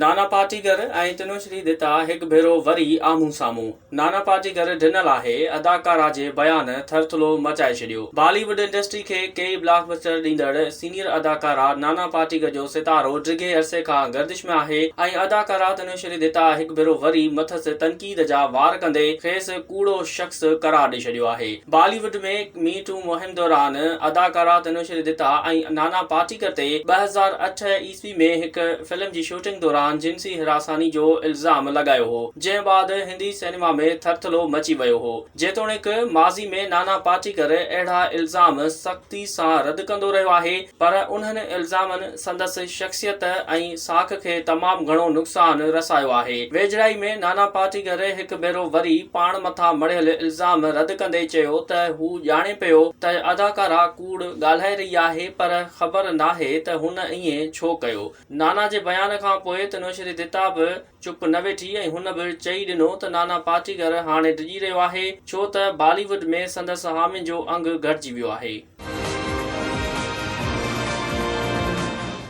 نانا پاٽيڪر ۽ تنوشري دتا هڪ ڀيرو وري آمهون سامهون، نانا پاٽيڪر ڊنل آهي، اداڪارا جي بيان ٿرٿلو مچائي ڇڏيو. بالي ووڊ انڊسٽري کي ڪيئي بلاڪ بسٽر ڏيندڙ سينيئر اداڪارا نانا پاٽيڪر جو ستارو ڊگهي عرصي کان گردش ۾ آهي ۽ اداڪارا تنوشري دتا هڪ ڀيرو وري مٿس تنقيد جا وار ڪندي کيس ڪوڙو شخص قرار ڏئي ڇڏيو آهي. بالي ووڊ ۾ مي ٽو مهم دوران اداڪارا تنوشري دتا ۽ نانا پاٽيڪر تي 2008 عيسوي ۾ هڪ فلم جي شوٽنگ دوران جنسي هراساني جو الزام لڳايو هو، جنهن بعد هندي سئنيما ۾ ٿرٿلو مچي ويو هو. جيتوڻيڪ ماضي ۾ نانا پاٽيڪر اهڙا الزام سختي سان رد ڪندو رهيو آهي، پر انهن الزامن سندس شخصيت ۽ ساک کي تمام گهڻو نقصان رسايو آهي. ويجهڙائي ۾ نانا پاٽيڪر هڪ ڀيرو وري پاڻ مٿان مڙهيل الزام رد ڪندي چيو ته هو ڄاڻي پيو ته اداڪارا ڪوڙ ڳالهائي رهي آهي پر خبر ناهي ته هن ائين ڇو ڪيو. نانا جي بيان کان پوء تنوشري دتا به چپ نه ويٺي ۽ هن به چئي ڏنو ته نانا پاٽيڪر هاڻي ڊڄي رهيو آهي ڇو ته بالي ووڊ ۾ سندس حامين جو انگ گهٽجي ويو آهي.